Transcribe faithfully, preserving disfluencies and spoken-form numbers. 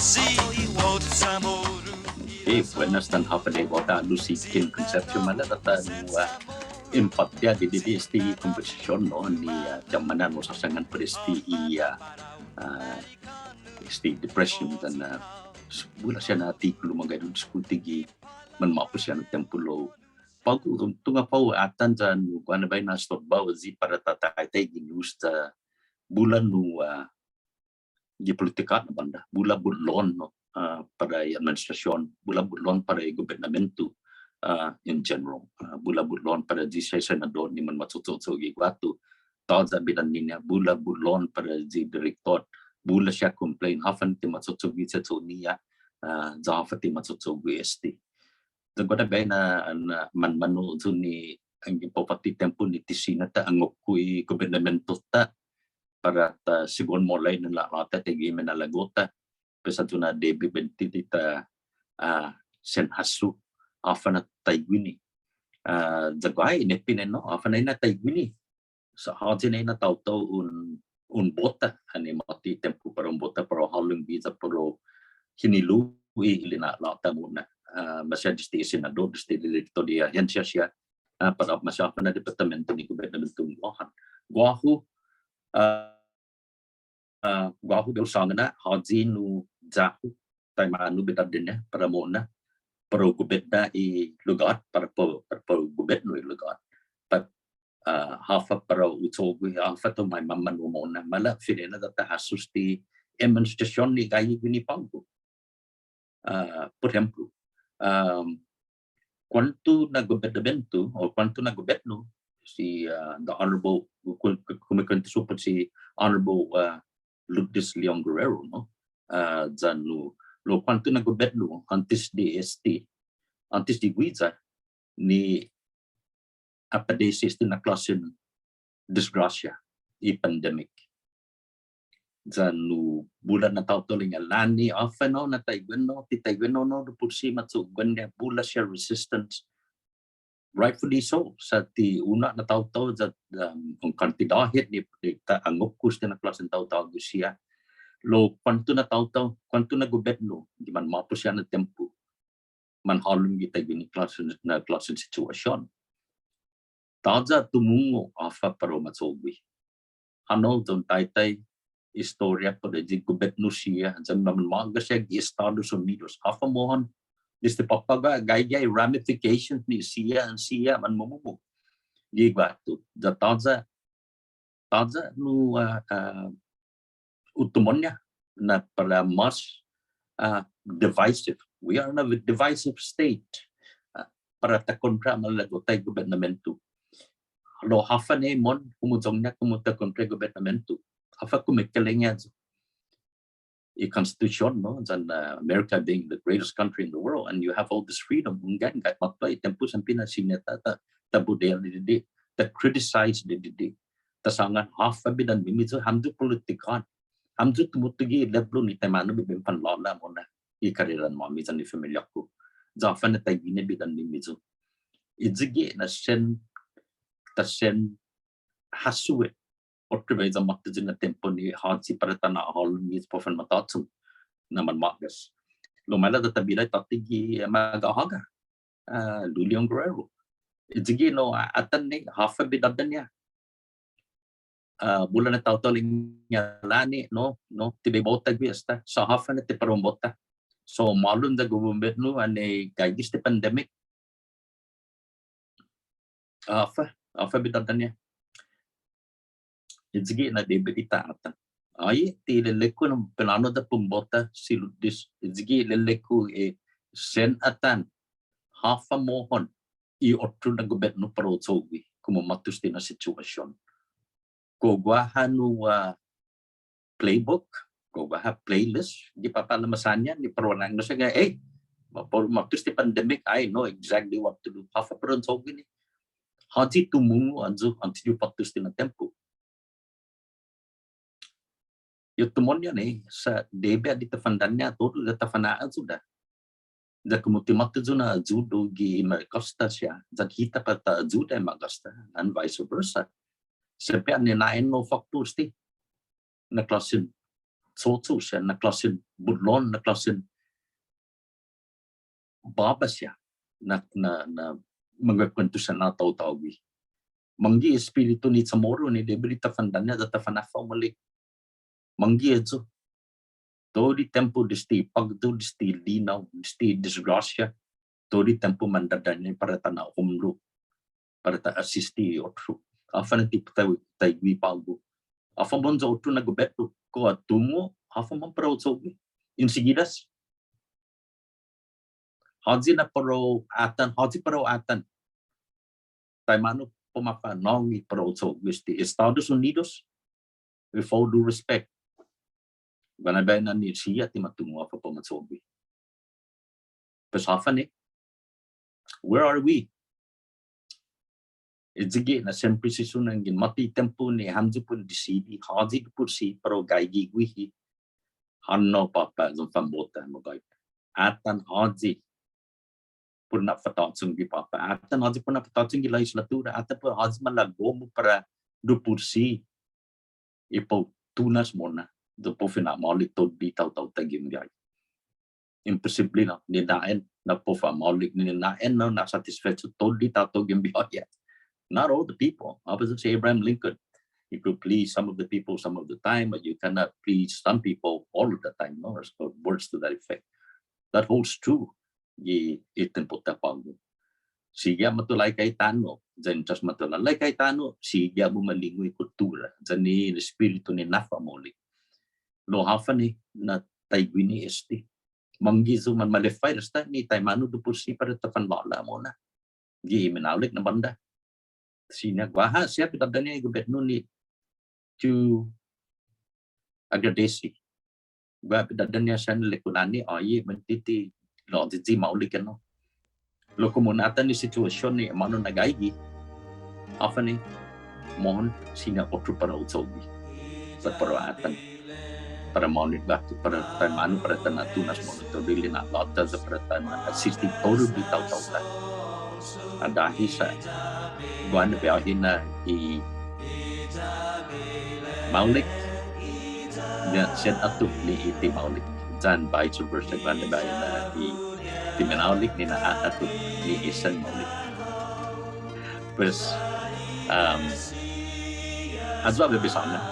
Hey, buenas yan håfa adai på'go, si Ken Concepcion. Maila' ya ta nu, ah, en påtte didide' este kombetsasion, no, ni, ah, ya mana'sasangan put este i, ah, ah, este depression yan, ah, s-, bula siha na artikulu, magåhet hu diskuti gi manmåpos siha na tiempo lao. På'go, tungo' på'go atan ya nu guaha na biahi na estorbao, ya para ta taitai gi news ya bula nu, ah, gi politika na bånda, bula butlon, no, ah, para i administrasion, bula butlon para i gobetnamento, ah, in general, ah, bula butlon para i siha i senadot ni manmacho'cho'cho' gi guatu, tåya' bidan-ñiha, bula butlon para i direktot, bula siha complain, håfa na ti macho'cho'gue che'cho'-ñiha, ah, ya håfa ti macho'cho'gue este. Ya guaha na biahi na, na manmanu yu' ni, anggen para guatu i tiempo ni ti siña ta angokko i gobetnamento-ta, para ta sigi un maolek na la'la'-ta, taiguihi minalago'-ta, pues ayu na debi buente di ta, ah, sen hasso håfa na taiguini. Ah, ya guaha, ineppen no, håfa na taiguini. Sa' håyi na taotao un, un bota, annai måtto i tiempo para un bota, para u hålom guiya, para u hinilu i lina'la'-ta mo'na. Ah, maseha desde i senadot, desde i direktot i ahensia siha, ah, para maseha håfa na departamento ni gobetnamento guaha. Guåhu, ah, ah, guåhu bai hu sångan na, håyi nu ya-hu, taimanu bidadå-ña, para mo'na, para u gobetna i lugåt, para pa, para pa u gobetnu i lugåt. Pat, ah, håfa para u cho'gue, håfa ta maimamanhånao mo'na, maila' fine'na ya ta hasso este i administrasion ni gaige guini på'go. Ah, por ehemplo, um, kuånto na gobetnamento, o kuånto na gobetnu, si, ah, the Honorable, ku-, ku-, kumeketusi yu' put si Honorable, ah, Lourdes Leon Guerrero, no? Ah, ya nu, lao kuånto na gobetnu åntes di este, åntes di guiya, ni apadesi este na klåsen disgrasia, i pandemic. Ya nu bula na taotao ilek-ña, låni, håfa no na taiguenao, ti taiguenao no, put si macho'gue na bula siha resistance. Rightfully so, sa' ti unu na taotao ya, um, un kantidåt hit ni, ni ta angokko este na klåsen taotao guiya. Lao kuånto na taotao, kuånto na gobetnu, gi manmåpos siha na tiempo manhålom gi taiguini klåsen, na klåsen situasion. Tåya' tumungo' håfa para u macho'gue. Hånao ya un taitai historia para i gobetnu siha, ya manmåga siha gi Estados Unidos. Håfa mohon, desde på'go gaige i ramifications ni siha, siha manmumumu. Gi guatu, ya tåya', tåya' nu, ah, ah, utomonña na para mås, ah, divisive. We are in a divisive state. Ah, para ta kontra malago'-ta i gobetnamento. Lao håfa na mohon, humuyong-ña komu ta kontra i gobetnamento. Håfa kumekeilek-ña i konstitusion, no? Yan, ah, America being the greatest country in the world, and you have all this freedom. Hunggan, gai måtto i tiempo siempre na siña ta, ta, ta buddea didide', ta criticize didide'. Ta sångan håfa bidan-miyu, hamyo politika. Hamyo tumutuge' i lepblo ni taimanu bai hu fanlå'la' mo'na i kareran-måmi yan i familia-ku. Ya håfa na taiguini bidan-miyu. Ayugue' na sen, ta sen hasso i otro biahi ya måtto ayu na tiempo ni håyi para ta na'hålom i para u fanmatå'chong na manma'gas. Lao maila' ya ta bira tåtte gi, eh, maga'håga, ah, Lou Leon Guerrero. Ayugue' no, ah, atan ni, håfa bidadå-ña. Ah, bula na taotao ilek-ña, låni, no, no, ti bai bota guihi esta. Sa' håfa na ti para un bota. So, maolek ya gobetnu, annai gaige este pandemic. Håfa, håfa bidadå-ña. Ayugue' na debi di ta atan. Ai, ti ilelek-hu na pinånu ya para un bota si Lourdes. Ayugue' ilelek-hu, eh, sen atan. Håfa mohon i otro na gobetnu para u cho'gue, komu måtto este na situasion. Kao guaha nu, ah, playbook, kao guaha playlist, gi påpa' Lama Saña, ni para u na'an, no, sa' nga, eh, ma-, para måtto este pandemic, I know exactly what to do. Håfa para un cho'gue ni. Håyi tumungo' ayu, åntes di u påtto este na tiempo. Hu tumungo' ni, sa' debi di ta fandanña' todu, ya ta fana'ayuda. Ya komu ti måtto ayu na ayudu gi i ma'gås-ta siha, ya hita para ta ayuda i ma'gås-ta, and vice versa. Siempre annai na ennao fak pusti na klåsen cho'cho' siha, na klåsen bulon, na klåsen båba siha, na, na, na mangguekuentos siha na taotao gui'. Mångge' espiritu ni Chamorro ni debi di ta fandaña' ya ta fannå'gue maolek. Mångge' ayu. Todu i tiempo desde påkto, desde linao, desde disgrasia. Todu i tiempo mandadaña' para ta na'homlo', para ta asisti otro. Håfa na ti ta, taiguihi på'go? Håfa mohon ya otro na gobietno? Kao ha tungo' håfa mohon para u cho'gue? Insigidas. Håyi na para u atan, håyi para u atan. Taimanu para u mafa'nå'gue para u cho'gue este Estados Unidos? With all due respect. Guaha na biahi na ni siha ti ma tungo' håfa para u ma cho'gue. Pues håfa ni? Where are we? Ayu gi na siempre si siña un måtai tiempo ni hamyo para un disidi, håyi dipotsi para u gaige guihi. Hånao påpa' ya un fanbota, magåhet. Atan håyi put na fatå'chong gi påpa'. Atan håyi put na fatå'chong gi lehislatura. Atan put håyi malago'-mu para dipotsi i para u tunas mo'na, ya para u fina'maolek todu i taotao-ta gi un biahi. Imposible, no? Ni na'an na para u fa'maolek, ni na'an na na'satisfecho todu i taotao gi un biahi. Not all the people. Håfa sa' si Abraham Lincoln, you could please some of the people some of the time, but you cannot please some people all of the time, no? Or, or words to that effect. That holds true. Gi, i tiempo-ta på'go. Sigi ha' matulåi kai tano', yan just matulåi kai tano', sigi ha' bumalingu i kuttura, yan i espiritu ni na'fa'maolek. Lao håfa ni na taiguini este. Mångge' yu' manmaleffa esta ni taimanu dipotsi para ta fanlå'la' mo'na gi minaolek na bånda. Siña guaha siha bidådå-ña i gobietno ni ti hu agradesi. Guaha bidådå-ña siha ni lekkulåni, oye, buente ti lao didide' maolek, no. Lao komu na atan i situasion ni månu na gaige, håfa ni, mohon siña otro para u cho'gue. Sa' para atan. Para månu guatu, para taimanu, para ta na'tunas mo'na todu i lina'la'-ta, sa' para ta na'asisti todu i taotao-ta. Adahi sa' guaha na biahi na i maolek, ya sen atu ni i ti maolek. Yan vice versa, guaha na biahi na i ti minaolek ni na'å'atu ni i sen maolek. Pues, um, ayu ha' bai bai sångan.